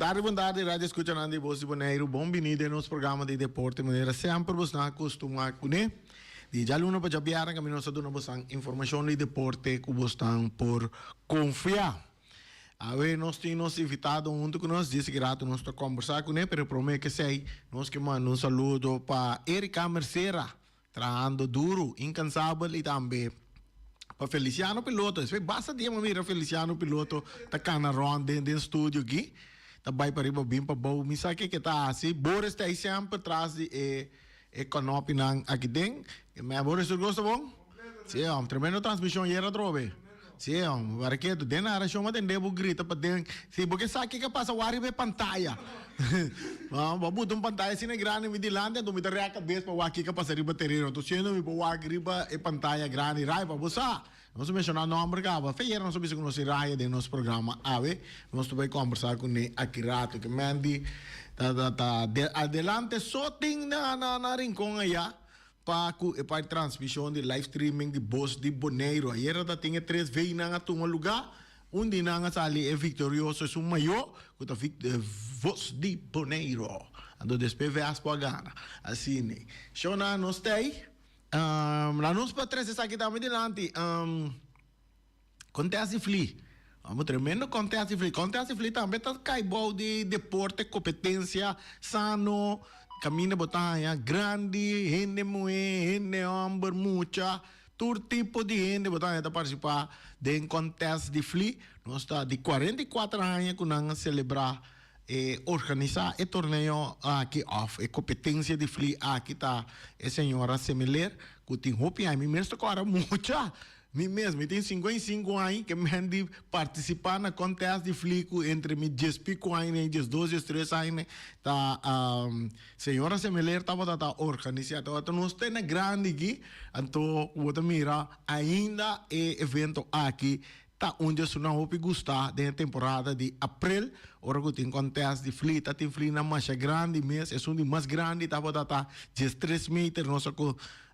tardi, bon tardi, radio escuchanan di Bos di Boneiru. Bon bini den nos programa di deporte manera semper bosnan a costuma cune. Di djaluna pa djabièrnè caminda nos ta duna bosnan informacion di deporte cu bosnan por confia. Awe nos tin nos invitado hunto cu nos, djis rato nos ta combersa cune, pero prome kesey nos ke manda un saludo pa Erika Mercera. Trahando duru, incansabel y tambe pa Feliciano Piloto. Espe basta dia mi a mira Feliciano Piloto ta cana rond den den studio aki. Ta bay pariba bin pabou. Mi sa ke ke ta haci. Boris ta ahi semper tras di e e kanopinan aki den. Boris tur cos ta bon? Si hom, tremendo transmision ayer atrobe. Si hom, Barketo, den narashon bo a tende bo grita paden. Si bo ke sa kiko a pasa wak riba e pantaya. Bo a buta un pantaya asina grandi mi dilanti anto mi ta rea kabes pa wak kiko a pasa riba tereno. Anto siendo mi por wak riba e pantaya grandi. Rai pa bo sa. Nos a menshoná nòmber kaba. Fe ayera nos a bisa ku nos tin Raya den nos programa awe. Nos ta bai kòmbersá kuné aki rato. Ke Mandy ta ta adelante so tin na na Rincon ayá. Pa ku e parti transmishon di live streaming di Bos di Boneiru. Ayera ta tin e tres Vnan a tuma lugá. Un di nan a sali e viktorioso esun mayó ku ta Vos di Boneiru. Anto despues Vespo a gana. Asina. Shona nos ta ei. La nos pa trese esaki tambe dilanti. Contest di fli. Amo tremendo contest di fli. Contest di fli tambe ta kai bou di deporte, competencia sano. Caminda bo ta haña grandi, hende muhé, hende homber, mucha, tur tipo di hende bo ta haña ta participa den contest di fli. Nos ta di 44 aña cu nan a celebra e organisa e torneo aki of e competencia di fli aki ta e señora Semiler cu tin hopi aña. Mi mes ta cora mucha. Mi mes, mi tin 55 aña ke men di partisipá na contest di fli ku entre mi dies pico aña i 12, 13 aña ta señora Semeler tabata ta organisá. Tabata nos tene grandi aki, anto bo ta mira ainda e evento aki ta un di esunnan hopi gustá den e temporada di aprel ora ku tin contest di fli. Ta tin flinan masha grandi mes, esun di mas grandi tabata ta 13 meter nos a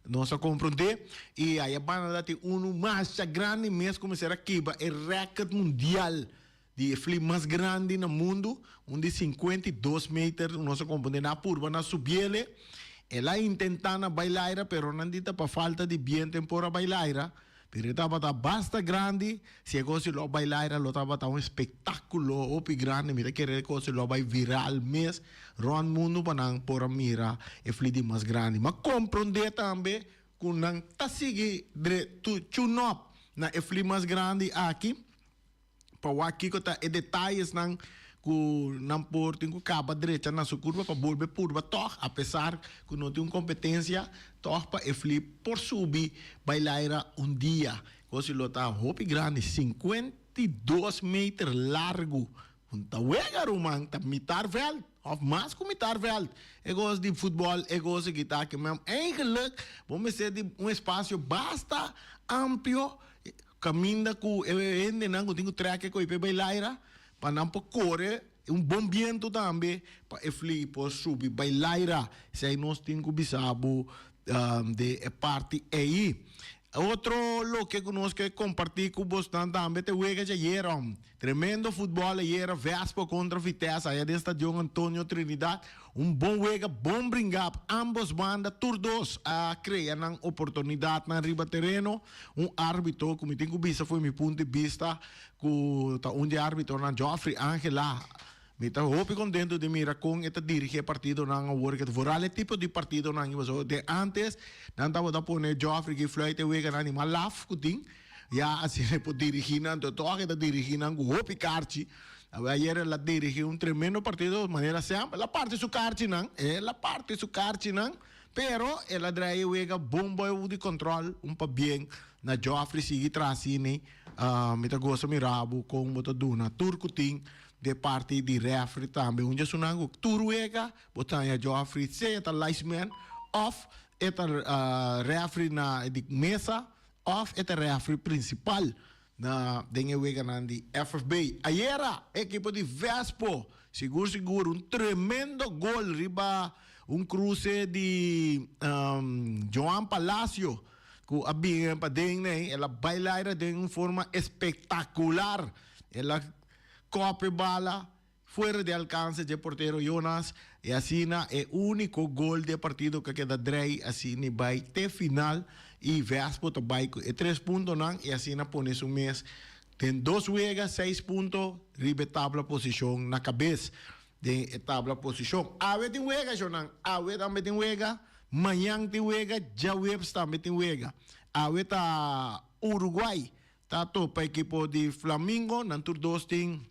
Nos a komprondé i aya banda ta tin unu masha grandi mes ku mester a kibra e rèkòrt mundial di e fli mas grandi na mundu, un di 52 meter. Nos a komprondé nan a purba na subiele, el a intentá na bai laira pero nan di ta pa falta di biento en por a bai laira, pero e tabata basta grandi, si e kos lo a bai laira lo tabata un espektákulo hopi grandi, mi ta kere e kos lo a bai viral mes. Rònt mundu pa nan por a mira e fli di mas grandi. Ma komprondé tambe ku nan ta sigui tune up na e fli mas grandi aki pa wak kiko ta e detayesnan ku nan por tin ku kaba drecha na su kurpa pa bolbe purba tòg apesar ku no tin un kompetensia tòg pa e fli por subi bai laira un dia. Kosi lo ta hopi grandi, 52 meter largu. Un ta wega ruman, ta mitar veld of mas ku mitar veld. E kos di futbòl, e kos aki ta aki. Ma eigenlijk bo mester di un espasio basta amplio kaminda ku e hendenan ku tin ku trèk e koi pa e bai laira pa nan por kore un bon bientu tambe pa e fli por subi bai laira. Esei nos tin ku bisa bo di e parti ei. Otro loke ku nos ke kompartí ku bosnan tambe ta e wega djayer. Tremendo futbol ayera Vespo contra Vitesse aya den stadion Antonio Trinidad. Un bon wega, bon bringap ambos banda tur dos a crea nan oportunidadnan riba tereno. Un arbitro cu mi tin cu bisa fo'i mi punto di bista cu ta un di e arbitronan Geoffrey Angela. Mi ta hopi contento di mira con e ta dirigi e partidonan awor ke vooral e tipo di partidonan aki pasobra den antes nan tabata pone Geoffrey ki fluit e weganan di mas laf cu tin. Ya asina e por dirigí nan, anto tòg e ta dirigí nan ku hopi karchi. Ayer el a dirigí un tremendo partido manera semper. El a parti su karchinan, el a parti su karchinan, pero el a draai e wega bon bou di kòntròl, un pabien na Geoffrey sigui tras asina. Mi ta gosa mira bo kon bo ta duna tur ku tin den parti di rèfri tambe. Un dje esunnan ku tur wega bo ta haña Geoffrey, sea e ta linesman òf e ta rèfri na di mesa. Of e ta refri principal na den e weganan di FFB. Ayera e ekipo di Vespo sigur sigur un tremendo gol riba un cruce di Joan Palacio cu a bin paden ney. El a bay laira den un forma espectacular. El a copia bala. Fuera di alcanse dje portero Jonas y asina e unico gol di e partido cu a keda drei asina y bay te final y Vespo ta bay cu e tres puntonan y asina pone su mes den dos wega seis punto riba e tabla posicion na cabes den e tabla posicion. Awe tin wega shownan, awe tambe tin wega, mañan tin wega, djaweps tambe tin wega. Awe ta Uruguay ta topa ekipo di Flamingo, nan tur dos tin.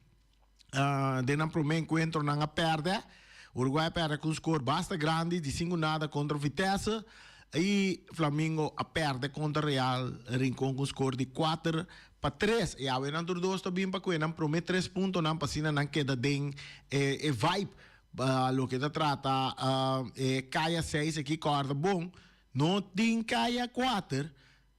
Den nan promé enkuentro nan a pèrdè. Uruguay a pèrdè ku un skor basta grandi di sinku nada kontra Vitesse i Flamingo a pèrdè kontra Real Rincon ku un skor di 4-3. I awe nan tur dos ta bin pa kue nan promé tres puntonan pa asina nan keda den e vibe pa loke ta trata e kaya seis aki. Kòrda bon, no tin kaya kuater.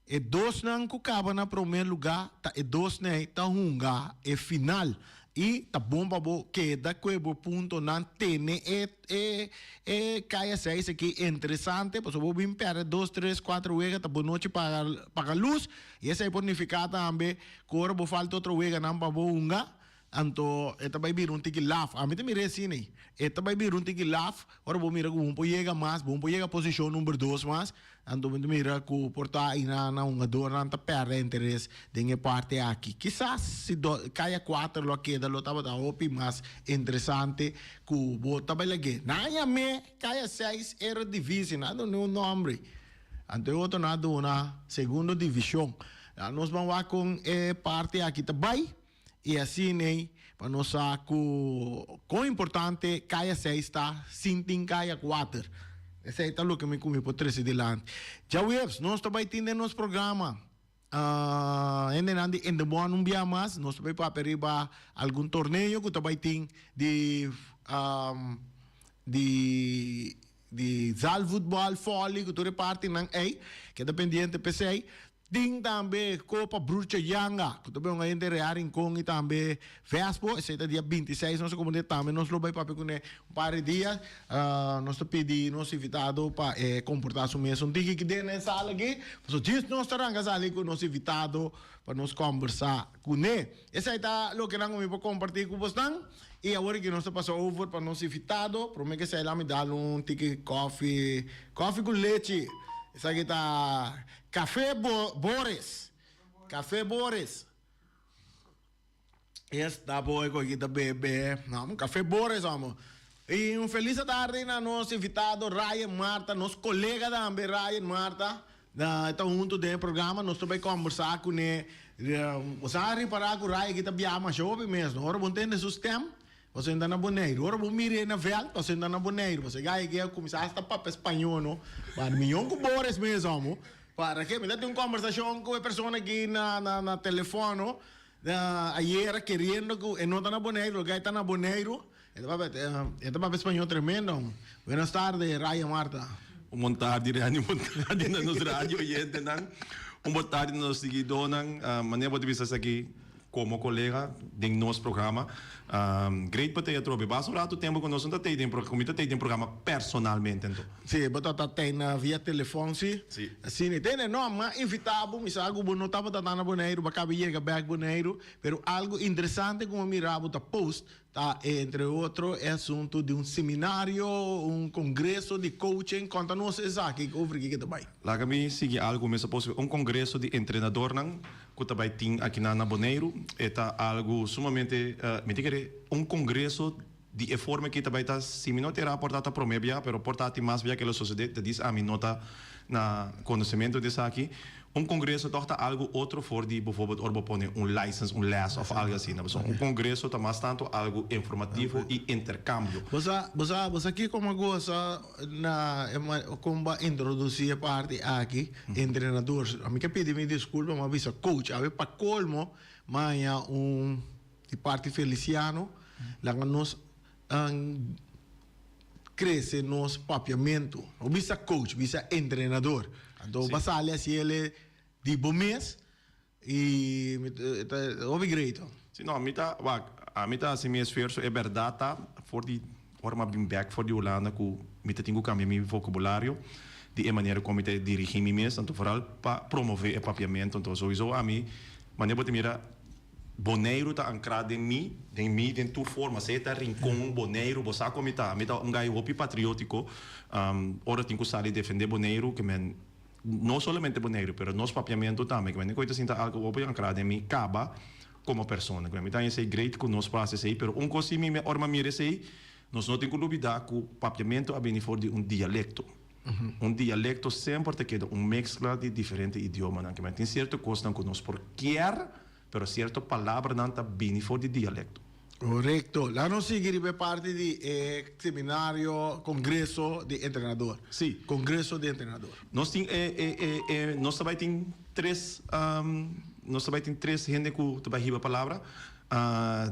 E dosnan ku kaba na promé lugá ta e dosnan ta hunga e final i ta bon pa bo keda ku e bo puntonan tene e e e kaya seis aki interesante pasobra bo bin pèrdè dos tres kuater wega ta bo nochi paga paga lus i esei por nifiká tambe ku ora bo falta otro weganan pa bo hunga Anto e ta bai bira un tiki laf. Ami ta mira asina ei. E ta bai bira un tiki laf ora bo mira ku bo por yega mas, bo por yega posishon number dos mas. Anto bo ta mira ku por ta ayina nan hungadornan ta pèrdè interes den e parti aki. Kisas si do kaya kuater lo a keda lo tabata hopi mas interesante ku bo ta bai lag'é. Nan yam'é kaya seis Eredivisie, nan a duna un nombre. Anto e otro nan a duna segundo divishon. Nos ban wak kon e parti aki ta bai. I asin'ei pa nos sa ku kon importante kaya seis ta sin tin kaya kuater. Esei ta loke mi ku mi por trese dilanti. Djaweps nos ta bai tin den nos programa hendenan di Indebon un bia mas. Nos ta bai papia riba algun torneo ku ta bai tin di di di zaalvoetbal, volley ku tur e partinan ei. Keda pendiente p'esei. Tin tambe Copa Brucho Yanga, cu ta bay un hende Real Rincon y tambe Vespo. Esey ta dia 26, nos a comende tambe nos lo bay papia cune un par di dia. Nos ta pidi nos invitado pa e comporta su mes un tiki aki den e sala aki. Pasobra djis nos ta ranca sali cu nos invitado pa nos combersa cune. Esey ta loke nan cu mi por comparti cu bosnan. Y awor aki nos ta pasa over pa nos invitado. Prome cu esey lami dal un tiki koffie, koffie cu lechi. Esaki ta Café Boris. Café Boris. Esta boy cu aki ta bebe. No, Café Boris, amo. Y un feliz tarde na nos invitado Ryan Marta, nos colega tambe Ryan Marta. Na ta hunto den e programa, nos ta bay conversa cune. Bo sa ripara cu Ryan aki ta biaha masha hopi mes, no? Ora bo ntende su stem, Pasobra e ta na Boneiru. Ora bo mir'é na vèlt, pasobra e ta na Boneiru. Pasobra e gai aki a kuminsá hasta papia spañó, no? Para mion ku Boris mes, homo. Para ke? Mi ta tin un kòmbersashon ku e persona aki na na na telefòno ayera keriendo ku e no ta na Boneiru, e gai ta na Boneiru. E ta papia e ta papia spañó tremendo, homo. Buenas tardes, Ryan Marta. Un bon tardi, Reni. Un bon tardi na nos radio oyentenan. Un bon tardi na nos siguidónan. Manera bo ta bisa esaki. Como colega den nos programa. Great pa tei atrobe. Basta un rato tempo cu nos no ta tei den cu mi ta tei den programa personalmente anto. Si, bo ta ta tei na via telefon si? Si. Asina. Tene, no, m'a invita bo, mi sa cu bo no tabata ta na Boneiru, bo a caba yega bek Boneiru, pero algo interesante cu m'a mira bo ta post ta entre otro e asunto di un seminario, un congreso di coaching. Conta nos esaki over kiko ta bay. Laga mi sigui algo cu mi sa post, un congreso di entrenadornan ku ta bai tin akinan na Boneiru. E ta algu sumamente, mi ta kere un kongreso di e forma aki ta bai ta, si mi no ta era por ta ta promé bia, pero por ta tin mas bia ku lo sosodé, ta dis ami no ta na konosementu di esaki. Un kongreso tòg ta algu otro for di bijvoorbeeld ora bo pone un license, un les òf algu asina. Pasobra un kongreso ta mas tantu algu informativo i interkambio. Bo sa, bo sa, bo sa kiko mi a gosa na e kon bo a introdusí e parti aki? Entrenador, ami ke pidi mi disculpa, mi a bisa coach, awe pa colmo mi a haña un di parti Feliciano, laga nos crece nos papiamento, no bisa coach, bisa entrenador, anto bo a sali haciele di bo mes y ta hopi great. Si no, mi ta, wak, ami ta haci mi esfuerzo, e berdad ta for di Ora mi a bin bek for di Hulanda ku mi ta tin ku kambia mi vokabulario di e manera kon mi ta dirigí mi mes, anto foral pa promové e papiamentu. Anto souiso ami, manera bo ta mira, Boneiru ta ankrá den mi, den mi den tur forma, sea ta Rincon, Boneiru, bo sa kon mi ta, mi ta un gai hopi patriótiko, ora tin ku sali defendé Boneiru, ke men no solamente Boneiru, pero nos papiamentu tambe, ke men koe ta sinta algu hopi ankrá den mi kaba komo persona, ke men mi ta haña esei great ku nos por hasi esei, pero un kos si mi ora mi a mira esei, nos no tin ku lubidá ku papiamentu a bini for di un dialekto. Un dialekto semper ta keda un mezcla di diferente idiomanan. Ke men tin sierto kosnan ku nos por kier, pero sierto palabranan ta bini for di dialekto. Korekto. Laga nos sigui riba e parti di e seminario, kongreso di entrenador. Si. Kongreso di entrenador. Nos tin e e e e nos ta bai tin tres nos ta bai tin tres hende ku ta bai hiba palabra.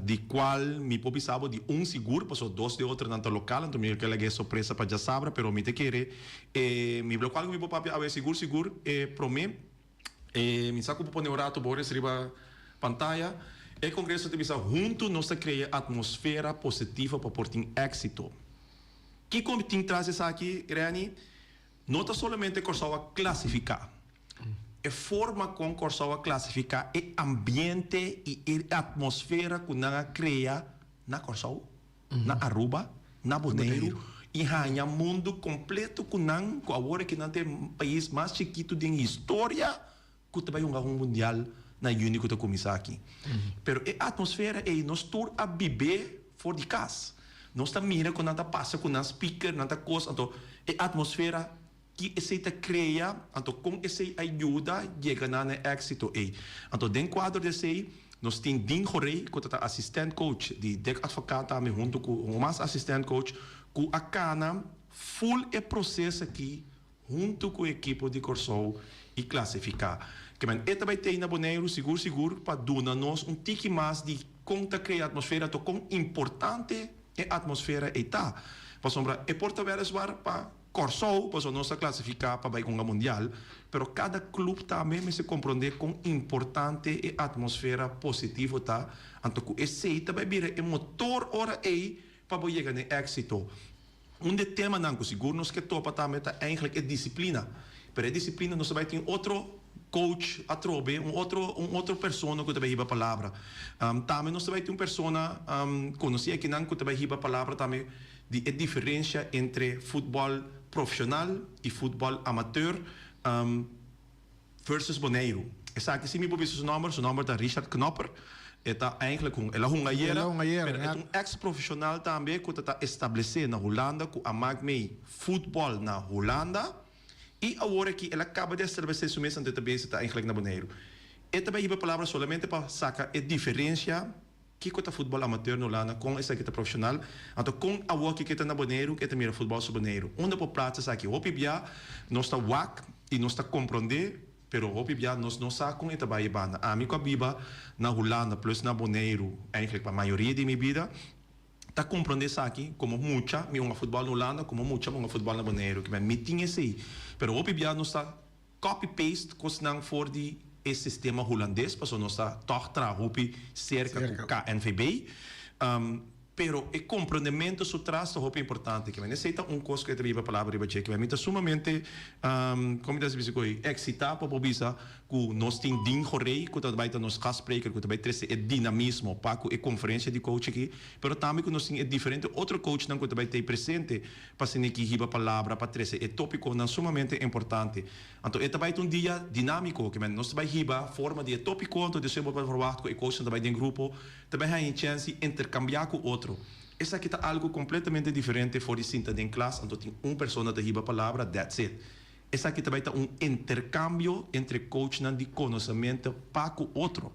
Di cual mi por bisa bo di un sigur, pasobra dos di otronan ta local, anto mi ke laga e sorpresa pa djasabra, pero mi ta kere e mi locual cu mi por papia awe sigur sigur e prome e mi sa cu bo pone un rato Boris riba pantaya e congreso ta bisa hunto nos ta crea atmosfera positivo pa por tin exito. Kico mi tin tras esaki Renny? No ta solamente Kòrsou a klasifiká. E forma kon Kòrsou a klasifiká, e ambiente i e atmosfera ku nan a krea na Kòrsou, na Aruba, na Boneiru i haña mundu kompleto ku nan, ku awor aki nan ta e pais mas chikitu den historia ku ta bai hunga un mundial na yüni ku ta kuminsá aki. Pero e atmosfera ei nos tur a bib'é for di kas. Nos ta mira ku nan ta pasa ku nan speaker, nan ta kos, anto e atmosfera ki esei ta krea, anto kon esei a yuda yega nan na e éksito ei. Anto den kuadro di esei nos tin Dean Gorey ku ta ta asistent coach di Dick Advocaat tambe huntu ku un mas asistent coach ku a kana full e proses aki huntu ku ekipo di Kòrsou i klasifiká. Ke men e ta bai tei na Boneiru sigur sigur pa duna nos un tiki mas di kon ta krea atmosfera to kon importante e atmosfera ei ta. Pasobra e por ta wèleswar pa Kòrsou pasobra nos a klasifiká pa bai hunga mundial, pero kada klup tambe mester komprondé kon importante e atmosfera positivo ta, anto ku esei ta bai bira e motor ora ei pa bo yega na e éksito. Un di e temanan ku sigur nos ke topa tambe ta eigenlijk e disiplina. Pero e disiplina nos ta bai tin otro coach atrobe, un otro un otro persona ku ta bai hiba palabra. Tambe nos ta bai tin un persona konosí akinan ku ta bai hiba palabra tambe di e diferensha entre futbòl profeshonal i futbòl amateur. Versus Boneiru. Esaki si mi por bisa su nomber, su nomber ta Richard Knopper. E ta eigenlijk un, el a hunga ayera, pero e ta un ex profesional tambe cu ta ta establece na Hulanda cu a maak mee futbol na Hulanda y awor aki el a caba di establece su mes anto e ta bezig ta eigenlijk na Boneiru. E ta bay hiba palabra solamente pa saca e diferencia. Kiko ta futbòl amateur na Hulanda, kon esaki ta profeshonal? Anto kon awor kiko ta na Boneiru ku e ta mira futbòl su Boneiru? Unda por plats esaki? Hopi bia nos ta wak i nos ta komprondé, pero hopi bia nos no sa kon e ta bai e banda. Ami ku a biba na Hulanda plus na Boneiru eigenlijk pa mayoria di mi bida ta komprondé esaki komo mucha mi hunga futbòl na Hulanda, komo mucha mi hunga futbòl na Boneiru. Mi tin esei, pero hopi bia nos ta. Copy paste kosnan for di e sistema hulandes pasobra nos ta tòg traha hopi serka ku KNVB. Pero e komprondementu su tras ta hopi importante. Kimen esei ta un kos ku e ta biba palabra riba dje. Kimen mi ta sumamente kon mi ta bisa ku ei eksitá pa por bisa ku nos tin Dean Gorey ku ta bai ta nos gastspreker ku ta bai trese e dinamismo pa ku e konferensia di coach aki. Pero tambe ku nos tin e diferente otro coachnan ku ta bai ta ei presente. Pa asina ki hiba palabra pa trese e tópikonan sumamente importante. Anto e ta bai ta un dia dinámiko, ke men nos ta bai hiba forma di e tópiko, anto despues bo por verwagt ku e kosnan ta bai den grupo, ta bai haña e chèns di interkambiá ku otro. Esaki ta algu kompletamente diferente for di sinta den klas anto tin un persona ta hiba palabra, that's it. Esaki ta bai ta un interkambio entre coachnan di konosementu pa ku otro.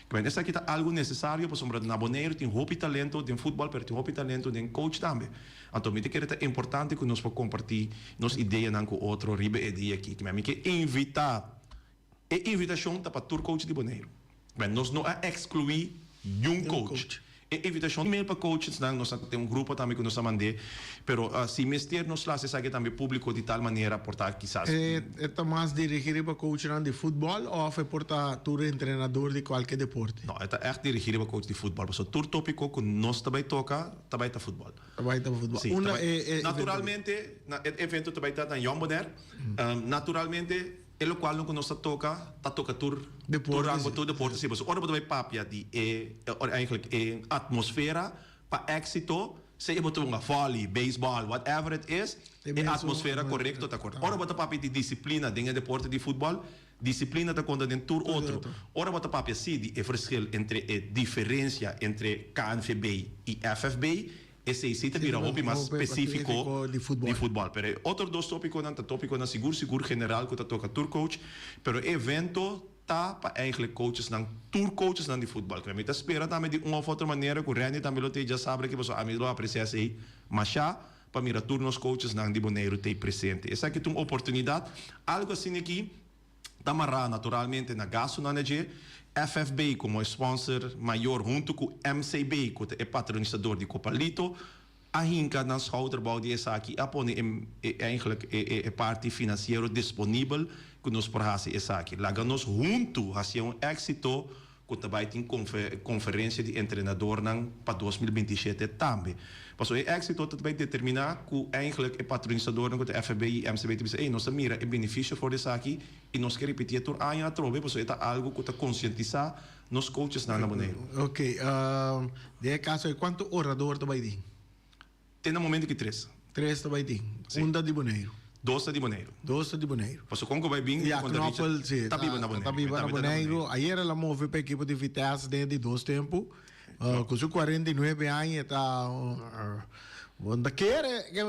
Kmen esaki ta algu nesesario pasobra na Boneiru tin hopi talento den futbòl pero tin hopi talento den coach tambe. Anto mi ta kere ta importante ku nos por kompartí nos ideanan ku otro riba e dia aki. Kmen mi ke invitá, e invitashon ta pa tur coach di Boneiru. Kmen nos no a ekskluí niun coach. E invitashon mail pa coachesnan, nos a tin un grupo tambe ku nos a mand'é, pero si mester nos lasa esaki tambe públiko di tal manera por ta kisas. E ta mas dirigí riba coachnan di futbòl òf e por ta tur entrenador di kualke deporte? No, e ta ègt dirigí riba coach di futbòl, pasobra tur tópiko ku nos ta bai toka ta bai ta futbòl. Ta bai ta futbòl. Sí, Unda e evento? Naturalmente, e evento ta bai ta na Jong Bonaire. Naturalmente. E lokual ku nos ta toka, ta toka tur Deporte, tur rango, si. Tur deporte, si. Ora bo ta bai papia di e, eigenlijk e atmosfera pa éksito, sea bo ta hunga volley, baseball, whatever it is, E e mesun atmosfera korekto ta kort. Ora bo ta papia di disiplina den e deporte di futbòl, disiplina ta konta den tur otro. Ora bo ta papia si di e verschil entre e diferensia entre KNVB i FFB, esei si ta bira hopi mas spesífiko di futbòl. Di futbòl. Pero e otro dos tópikonan ta tópikonan sigur sigur general ku ta toka tur coach, pero e evento ta pa eigenlijk coachesnan, tur coachesnan di futbòl. Mi ta spera tambe di un òf otro manera ku Randy tambe lo tei djasabra aki pasobra ami lo apresiá esei mashá pa mira tur nos coachesnan di Boneiru tei presente. Esaki ta un oportunidat, algu asina aki ta mará naturalmente na gastunan na dje. FFB komo e sponsor mayor huntu ku MCB ku ta e patronisador di Copa Lito a hinka nan schouder bou di esaki i a pone e eigenlijk e parti finansiero disponibel ku nos por hasi esaki. Laga nos huntu hasié un éksito ku ta bai tin konferensia di entrenadornan pa 2027 tambe. Pasobra e éksito ta bai determiná ku eigenlijk e patronisadornan ku ta FFB i MCB ta bisa, ey, nos ta mira e benefisio for di esaki i nos ke ripitié tur aña atrobe pasobra e ta algu ku ta konsientisá nos coachesnan na Boneiru. Oké, den e kaso ei kuantu orador ta bai tin? Te na momento ki tres. Tres ta bai tin. Sí. Un ta di Boneiru. Dos ta di Boneiru. Dos ta di Boneiru. Pasobra kon ku bai bin Ya, konta Richard Knoppel, sí, ta biba na Boneiru. Ta biba na E tambe ta na Boneiru. Ayer el a move pa ekipo di Vitesse den di dos tempu. Ku su 49 aña e ta bo no ta kere ke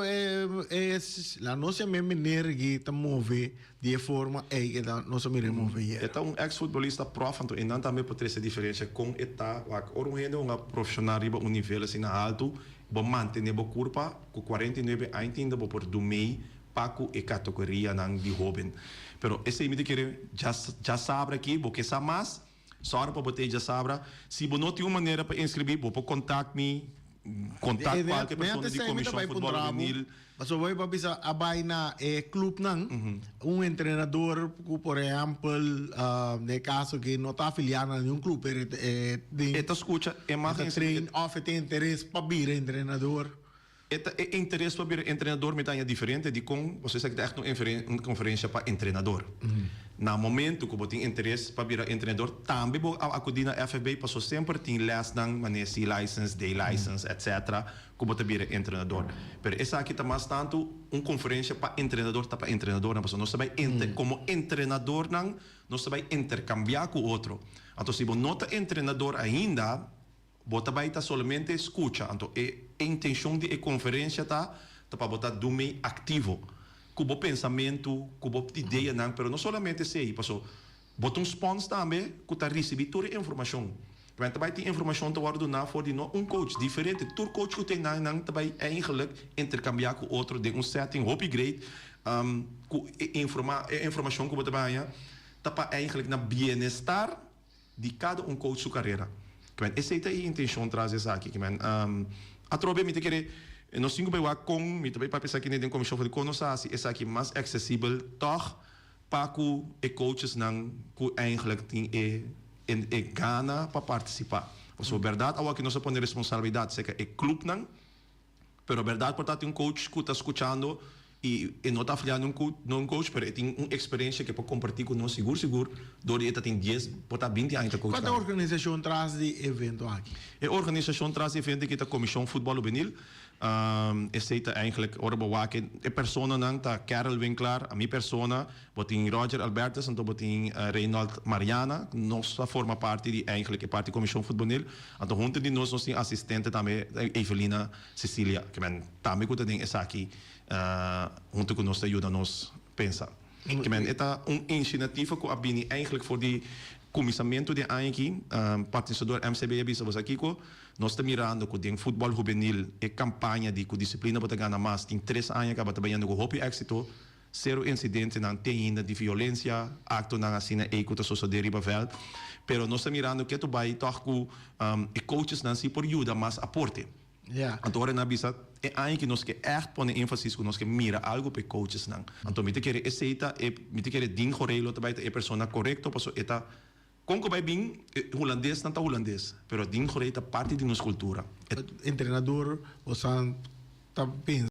e la nos yam'é meneer aki ta move di e forma ei ke ta nos a mir'é move ayer. E ta un ex futbolista prof anto einan tambe por trese diferencia kon e ta wak ora un hende hunga profesional riba un nivel asina haltu bo mantene bo kurpa ku 49 aña tinda bo por du mei pa ku e kategorianan di hoben pero esei mi ta kere dja sabra aki bo ke sa mas. Sòru pa bo ta e djasabra. Si bo no tin un manera pa inskribí, bo por kontakt mi, kontakt kualke persona di Komishon Futbòl Hubenil. Pasobra bo bisa a bai na e klupnan, un entrenador ku por ehèmpel den e kaso ke no ta afiliá na ningun klup, pero e tin. E ta skucha e mag E ta train òf e tin interes pa bira entrenador. E ta e interes pa bira entrenador mi ta haña diferente dikon pasobra esaki ta ègt un konferensia pa entrenador. Na momentu ku bo tin interes pa bira entrenador tambe bo a akudí na FFB pasobra semper tin lèsnan manera C license, D license etc. Ku bo ta bira entrenador. Pero esaki ta mas tantu un konferensia pa entrenador ta pa entrenadornan pasobra nos ta bai komo entrenadornan nos ta bai interkambiá ku otro. Anto si bo no ta entrenador ainda. Bo ta bai ta solamente skucha, anto e intenshon di e konferensia ta ta pa bo ta dumei aktivo ku bo pensamentu, ku bo ideanan, pero no solamente esei, paso bo ta un spons tambe ku ta risibí tur e informashon. Pasobra ta bai tin informashon ta wòrdu duná for di no un coach, diferente, tur coach ku tin nan nan ta bai eigenlijk interkambiá ku otro den un setting hopi great ku e e informashon ku bo ta bai haña ta pa eigenlijk na bienestar di kada un coach su karera. Kimen esei ta e intencion tras di esaki. Kimen atrobe mi ta kere nos tin ku bai wak kon mi ta bai papia esaki den komishon for di kon nos a hasi esaki mas aksesibel tòg pa ku e coachesnan ku eigenlijk tin e e gana pa partisipá. Pasobra bèrdat awor aki nos a pone responsabilidat serka e klupnan. Pero berdad por ta tin un coach cu ta scuchando y e no ta afiliado na un coach pero e tin un experiencia cu e por comparti cu nos sigur sigur door di e ta tin dies por ta binti aña ta coach Cual ta tambe. organisacion tras di e evento aki? E organisacion tras di evento aki ta Comision Futbol Hubenil. Esey ta eigenlijk ora bo wak e personanan ta Carol Winklaar, ami persona, Bo tin Roger Albertus, anto bo tin Reynold Mariana. Nos ta forma parti di eigenlijk e parti Komishon Futbolnil. Anto hunto di nos nos tin asistente tambe Evelina Cecilia ke men tambe ku ta den esaki hunto ku nos ta yuda nos pensa. Ke men e ta un inisiativa ku a bini eigenlijk for di kuminsamentu di e aña aki. Patrosinador MCB a bisa bo sa kiko? Nos ta mirando ku den futbòl hubenil e kampaña di ku disiplina bo ta gana mas tin tres aña kaba ta bayendo ku hopi éksito. Sero incidentenan te ainda di violencia, actonan asina ey cu ta sosode riba veld. Pero nos ta mirando ketu bay toch cu e coachesnan si por yuda mas aporte. Anto ora nan a bisa e aña ki nos ke echt pone enfasis cu nos ke mira algo pa e coachesnan. Anto mi ta kere esey ta e, mi ta kere Dean Gorey lo ta bay ta e persona corecto paso e ta con cu bay bin e hulandesnan ta hulandes, pero Dean Gorey ta parti di nos cultura. E. Entrenador bosan ta pensa.